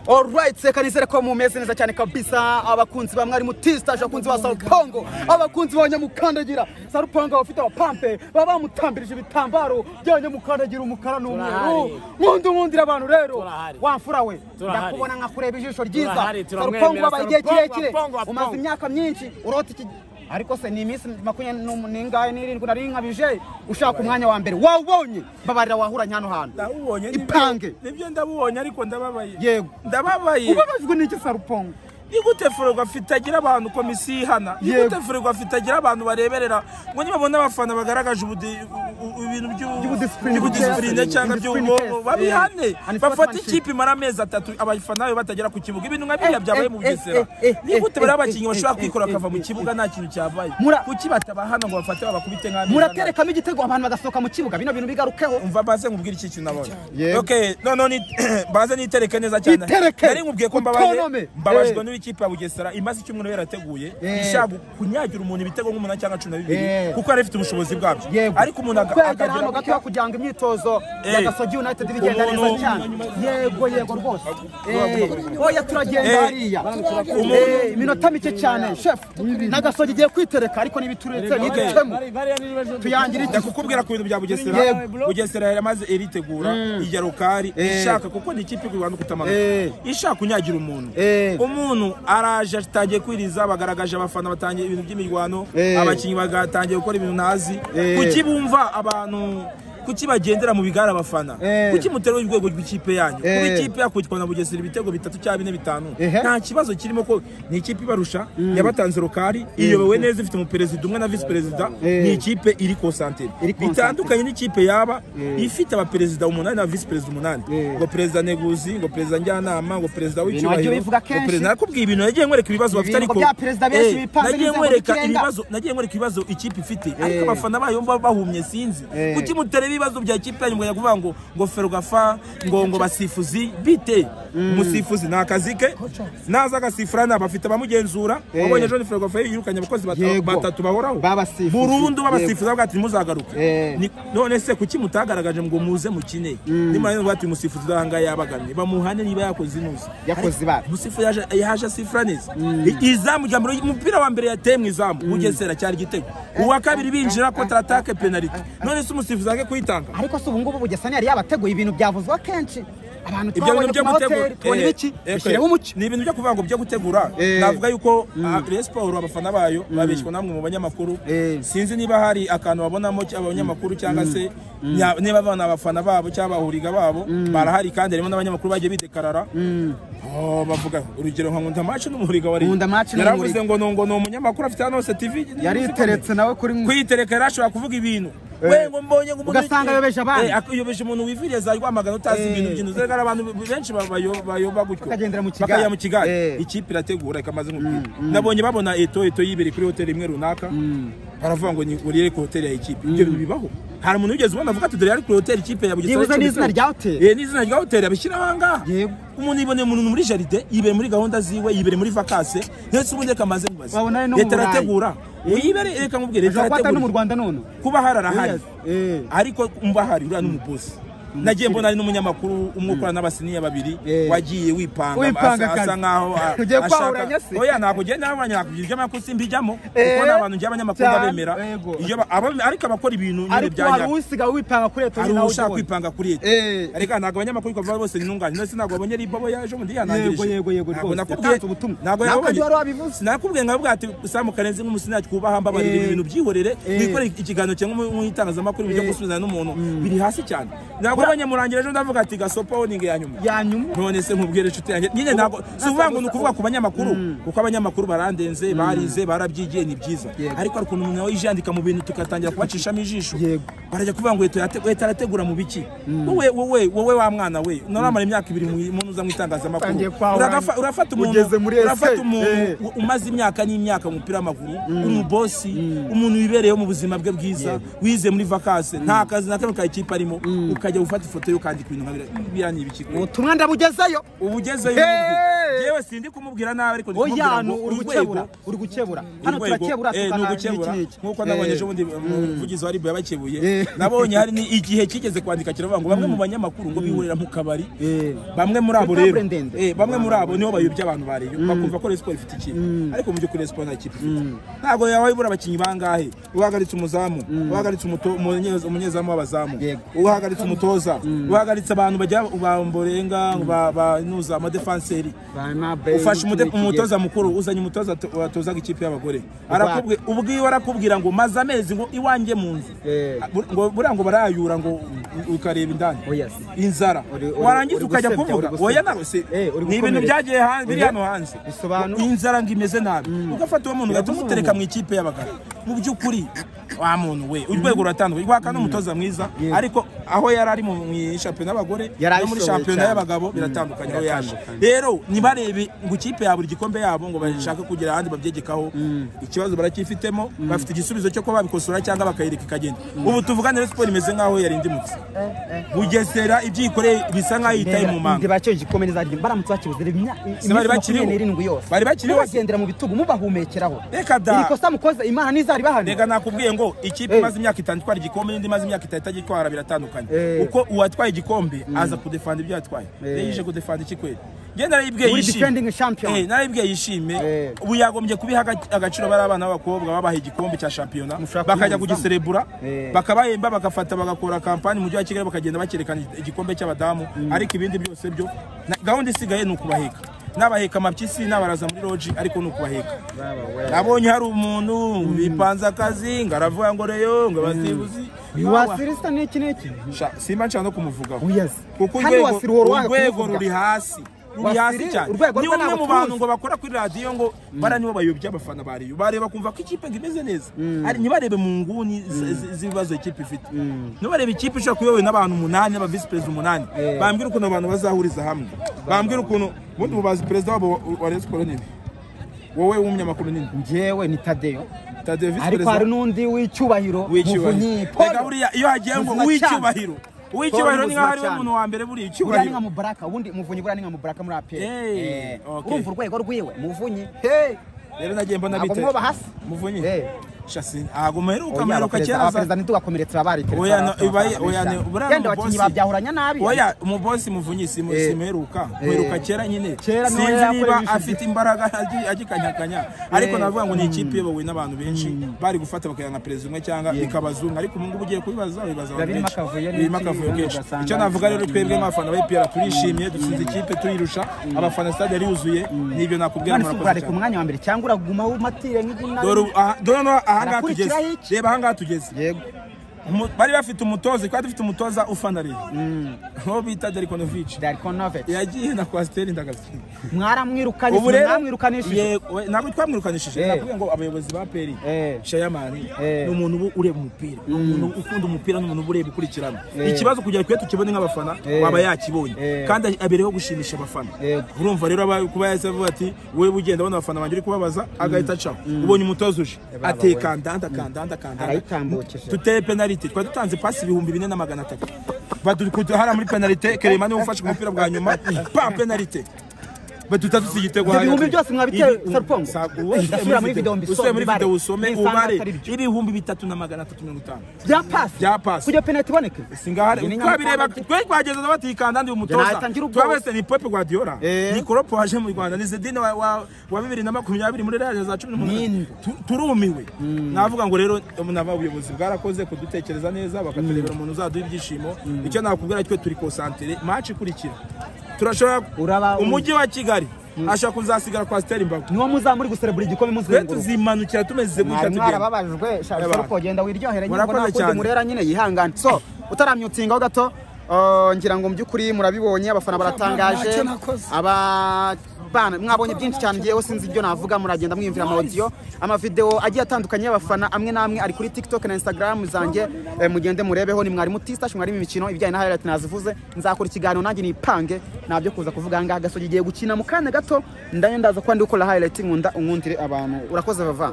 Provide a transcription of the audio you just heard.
Alright, reka nizere ko mumeze neza cyane kabisa, abakunzi ba Mwarimu T-Stage, abakunzi ba Sarupongo, abakunzi b'abanyamukandagira. Sarupongo abafite abapampe baba bamutambirije ibitambaro by'abanyamukandagira umukara n'umweru. Nkundu nkundira abantu rero. Wamfura we, ndakubona nkakureba ijisho ryiza. Sarupongo babaye igihe kirekire, umaze imyaka myinshi urota iki, ariko se ni iminsi 27 nari nkabije ushaka umwanya wa mbere wawubonye, babarira wahuranye hano hantu. Ndawubonye ipange nibyo ndabubonye, ariko ndababaye. Yego, ndababaye. Ubabajwe n'iki Sarupongo? Ni gute Ferwafa itagira abantu komisiyo ihana? Ni gute Ferwafa itagira abantu bareberera ngo nibabona abafana bagaragaje ibintu by'ubudisipurine cyangwa by'ubwoba babihane, bafate ikipe imara amezi 3 abafana bayo batagera ku kibuga? Ibintu nka biriya byabaye mu Bugesera. Ni gute bari abakinnyi bashobora kwikora bakava mu kibuga nta kintu cyabaye? Kuki batabahana ngo bafate babakubite nk'amezi? Muraterekamo igitego abantu bagasohoka mu kibuga, bino bintu bigarukeho. Umva baze nkubwire iki kintu nabonye. Okay, none baze nitereke neza cyane. Nari nkubwiye ko mbabaye, mbabajwe n'ikipe ya Bugesera imaze icyumweru yarateguye ishaka kunyagira umuntu ibitego nk'umunani cyangwa 12 kuko yari ifite ubushobozi bwabyo, ariko umuntu akagera hano gato kugira ngo imyitozo ya Gasogi United bigenda neza cyane. Yego yego rwose. Oya turagenda hariya iminota mike cyane chef, na Gasogi igiye kwitereka, ariko nibituretse niducemo tuyangira iki. Ndakukubwira ku bintu bya Bugesera. Bugesera yaramaze iritegura ijya rokari ishaka, kuko ni ikipe kurwana kutamanuka, ishaka kunyagira umuntu. Umuntu araje atangiye kwiriza, bagaragaje abafana batangiye ibintu by'imirwano, abakinnyi bagatangiye gukora ibintu ntazi. Kuki bumva abantu, kuki bagendera mu bigara abafana? Kuki mutera urwego rw'ikipe yanyu? Kuba ikipe yakutwa na Bugesera ibitego 3 cyangwa 4 5, nta kibazo kirimo ko ni ikipe ibarusha, yabatanze rokari, iyobowe neza, ifite umuperezida umwe na vice perezida, ni ikipe iri concentré. Bitandukanye n'ikipe yaba ifite abaperezida 8 na vice perezida 8, ngo perezida Neguzi, ngo perezida Njyanama, ngo perezida w'icyubahiro, ngo perezida. Nakubwiye ibintu nagiye nkwereka ibibazo bafite, ariko nagiye nkwereka ibibazo ikipe ifite, ariko abafana bayo bahumye sinzi. Kuki mutera ibibazo bya ikipe yanyu ngo kuvuga ngo Ferwafa, ngo basifuzi bite? Umusifuzi nta kazi ke, naza agasifura nabafite abamugenzura. Wabonye John Ferwafa yirukanye abakozi batatu bahoraho burundu babasifuza bavuga ati muzagaruke. None se kuki mutagaragaje ngo muze mukine? Nimara ngo ati umusifuzi dahanga yabagamye, bamuhane niba yakoze inuzi yakoze ibara. Umusifuzi yaje asifura neza izamu rya mbere, umupira wa mbere yateye mu izamu Bugesera cyari igitego, uwa kabiri binjira contre attaque penalty. None se umusifuzi ake kuyitanga? Ariko se ubu ngubu Bugesera yari yabateguye, ibintu byavuzwa kenshi, abantu twabonye ku mahoteli tubona ibiki bishyireho umucyo. Ni ibintu byo kuvuga ngo byo gutegura. Navuga yuko Rayon Sports abafana bayo babeshywa namwe mu banyamakuru. Sinzi niba hari akantu babonamo abanyamakuru cyangwa se niba abana abafana babo cyangwa abahuriga babo barahari, kandi harimo n'abanyamakuru bagiye bidekarara. Bavuga urugero nka Nkunda Match n'umuhuriga wari yaravuze ngo ngo ni umunyamakuru afite hano hose TV, yariteretse nawe kuri kwitereka, yarashobora kuvuga ibintu we ngo mbonye ngo ugasanga yobeje abandi, yobeje umuntu wiviriye za Rwamagana utazi ibintu by'inzu. Zega abantu benshi bayoba gutyo bakagendera mu kigali, bakajya mu kigali. Ikipe irategura ikamaze nkubwira. Nabonye babona eto yibere kuri hotel imwe runaka, baravuga ngo ni urire ku hotel ya ikipe. Ibyo bintu bibaho. Hari umuntu wigeze ubona avuga ati dore yari kuri hotel ikipe ya Bugesera, yibuze n'izina rya hotel, n'izina rya hotel abishyira ahangaha. Umuntu yiboneye umuntu muri jardin, yibere muri gahunda ziwe, yibere muri vacances, ndetse ubundi kamaze mubaza leta irategura uyibere. Reka nkubwire, leta irategura no mu Rwanda none kuba hararahari, ariko umva hari uriya n'umubosi. Nagiye mbona ari n'umunyamakuru umwe ukora n'abasiniya babiri wagiye wipanga asa nkaho ashaka. Oya ntabwo ugenda nabanya nakubwira ibyo amakuru simbijyamo, kuko n'abantu ngiye abanyamakuru babemera iyo ariko abakora ibintu nyine bya nyabyo. Ari usiga wipanga kuri leta, ari ushaka kwipanga kuri leta. Ariko ntabwo abanyamakuru bavuga bose n'intungane. None ntabwo babonye ribobo yaje mundi yanangirije. Yego yego rwose nakubwiye ntabwo yabonye. Sinakubwiye nkavuga ati Sam Karenzi nk'umusiniya twubaha mbabarira ibintu byihorere, wikore ikiganiro cyangwa mu itangazamakuru ibyo gusubizana n'umuntu biri hasi cyane. Ntabwo abanyamurangira ejo ndavuga ati gasopo owning ya nyuma. None se nkubwire inshuti yanjye nyine ntabwo si uvuga ngo nukuvuga ku banyamakuru, kuko abanyamakuru barandenze, barize, barabyigiye, ni byiza, ariko ukuntu umuntu nawe yijandika mu bintu tukatangira kubacishamo ijisho, barajya kuvuga ngo leta arategura mu biki? Wowe wowe wowe wa mwana we naramara imyaka 2 mu uza mu itangazamakuru, urafata umuntu umaze imyaka n'imyaka mu mupira w'amaguru, umubosi, umuntu wibereyeho mu buzima bwe bwiza, wize muri vacances, nta kazi na kamwe ka ikipe arimo, ukajya ufata ifoto yo kandika ibintu nka biriya ni ibiki? Ubutumwa ndabugezeyo, ubugezeyo. Yewe sindi kumubwira nabi, ariko ndi kumubwira ngo uri gukebura hano, turakebura tukana. Nkuko nabonye ejo bundi umuvugizi wa RIB yabakebuye, nabonye hari igihe kigeze kwandika kiravuga ngo bamwe mu banyamakuru ngo bihurira mu kabari, bamwe muri abo rero bamwe muri abo niho bayobya abantu bariyo bakumva ko Rayon Sports ifite ikipe, ariko mu by'ukuri Rayon Sports nta kipe ifite. Ntabwo yabaye ibura abakinnyi bangahe, uhagaritse umuzamu, uhagaritse umunyezamu w'abazamu, uhagaritse umutoza, uhagaritse abantu bajya bamborenga banuza amadefanseri, ufashe umutoza mukuru, uzanye umutoza watozaga ikipe y'abagore, arakubwira ubwiwe arakubwira ngo maze amezi ngo iwanjye mu nzu ngo buriya ngo barayura ngo ukareba indani inzara, warangiza ukajya kuvuga oya nawe se ni ibintu byagiye hanze biri hano hanze, inzara ngo imeze nabi, ugafata uwo muntu ugahita umutereka mu ikipe y'abagabo. Mu by'ukuri wa muntu we urwego ruratandukanye, rwaka n'umutoza mwiza, ariko aho yari ari mu shampiyona y'abagore no muri shampiyona y'abagabo biratandukanye aho yaje. Rero nibarebe ngo ikipe ya buri gikombe yabo ngo bashake kugira ahandi babyegekaho, ikibazo baracyifitemo, bafite igisubizo cyo kuba babikosora cyangwa bakayireka ikagenda. Ubu tuvugane Rayon Sports imeze nkaho yarindimutse, Bugesera ibyikoreye bisa nkaho yitaye mu manga. Ndibacyo igikombe nizaryo baramutse bakibuze bari bakiriho yose, bari bakiriho bagendera mu bitugu mubahumekeraho. Reka da, iri kosa mukoze Imana nizari bahana. Reka nakubwiye ngo ikipe imaze imyaka 5 itwara igikombe n'indi imaze imyaka 3 itagitwara biratandukanye. Uko uwatwaye igikombe aza kudefanda ibyo yatwaye, yije kudefanda iki kweli? Nge narayibwiye yishime, narayibwiye yishime. Ubu yagombye kubiha agaciro bari abana b'abakobwa babaha igikombe cya shampiyona, bakajya kugiserebura, bakabahemba, bagafata bagakora kampani mu mujyi wa Kigali, bakagenda bakerekana igikombe cy'abadamu. Ariko ibindi byose byo gahunda isigaye ni ukubaheka, n'abaheka amapyisi n'abaraza muri loji, ariko ni ukubaheka. Nabonye hari umuntu bipanze akazi ngo aravuga ngo reyo ngo abasibuzi wasirista n'iki n'iki, simba nshaka no kumuvugaho kuko urwego ruri hasi, ruri hasi cyane. Ni umwe mu bantu ngo bakora kuri radiyo ngo bara nibo bayobya abafana bariyo, bareba kumva ko ikipe ngo imeze neza, ntibarebe mu nguni z'ibibazo ikipe ifite, ntibarebe ikipe ishobora kuyobowe n'abantu 8 aba vice president 8, bambwira ukuntu abantu bazahuriza hamwe, bambwira ukuntu ubundi bubazi perezida wabo wa Rayon Sports nini, wowe w'umunyamakuru nini? Njyewe ni Tadeyo, ariko hari n'undi w'icyubahiro Muvunyi Paul. Buriya iyo hagiye ngo uw'icyubahiro, uw'icyubahiro ni nkaho ari we muntu wa mbere buriya icyubahiro. Buriya ni nka Mubaraka, ubundi Muvunyi buriya ni nka Mubaraka muri APR. Urumva urwego rwiwe Muvunyi. Rero nagiye mbona bite Muvunyi shasi ntago muheruka kera abaperezida ntitugakomeretsa abariteretse. Oya oya genda abakinnyi babyahuranya nabi. Oya umubosi Muvunyi simuheruka muheruka kera nyine, sinzi niba afite imbaraga agikanyakanya, ariko navuga ngo ni ikipe iyobowe n'abantu benshi bari gufata bakayanga nka perezida umwe cyangwa bikabazunga, ariko ubu ngubu ugiye kubibaza wibaza abantu benshi birimo akavuyo kenshi. Icyo navuga rero twebwe nk'abafana ba APR turishimye, dutsinze ikipe tuyirusha, abafana stade yari yuzuye, nibyo nakubwira. Murakoze cyane. Ku mwanya wa mbere cyangwa uraguma umatire nk'igina? Dore ahangaha tugeze, reba ahangaha tugeze. Yego bari bafite umutoza, twari dufite umutoza ufana rero uwo bita Darikonovic, yagiye na Kwasiteri ndagatsindwa. Mwaramwirukanye, mwamwirukanishije? Ntabwo twamwirukanishije, nakubwiye ngo abayobozi ba APR Shayamani ni umuntu ureba umupira, ni umuntu ukunda umupira, ni umuntu ureba ukurikirana ikibazo kugira ngo tukibone nk'abafana, waba yakibonye kandi abereho gushimisha abafana. Urumva rero kuba yahise avuga ati wowe ugenda abona abafana banjye uri kubabaza, agahita acaho. Ubonye umutoza uje ateka ndanda kandanda kandanda, tuteye penalty, twari dutanze pasi 4300 baduhara muri penalty, Kerema niwe ufashe umupira bwa nyuma pa penalty badutatu igitego hariya. Ibihumbi byose mwabiteye Sarupongo, ndasubira muri video mbisome, muri video usome ubare 3350 bya pass, bya pass kugira penalty iboneke. Singahari twabireba twe twageza batikanda ndi umutoza twabese ni Pep Guardiola, ni Klopp waje mu Rwanda, ni Zidane wa 2020 muri Real za 18, turumiwe. Navuga ngo rero nava ubuyobozi bwarakoze kudutekereza neza, bakaturebera umuntu uzaduha ibyishimo. Icyo nakubwira cyo turi concentré match ikurikira turashobora umujyi wa Kigali ashaka kuzasigara kwa Stella Imbago, niwo muzamuri guserebura igikombe muzenguruka, tuzimanukira tumeze gutya tugenda. Mwarababajwe Sarupo, genda wiryohere nyine, ngo nakundi murera nyine yihangane. So utaramyutsingaho gato, ngira ngo mu by'ukuri murabibonye abafana baratangaje, aba bana mwabonye byinshi cyane, ngiyeho sinzi ibyo navuga, muragenda mwiyumvira ama audio, ama video agiye atandukanye y'abafana amwe namwe ari kuri TikTok na Instagram zanjye, mugende murebeho. Ni mwarimu Tistash, mwarimu imikino ibijyanye na highlight nazivuze, nzakora ikiganiro nanjye nipange nabyo kuza kuvuga ngaha. Gasogi igiye gukina mu kanya gato, ndanye ndaza kwa ndi gukora highlight, nkunda unkundire abantu. Urakoze bava.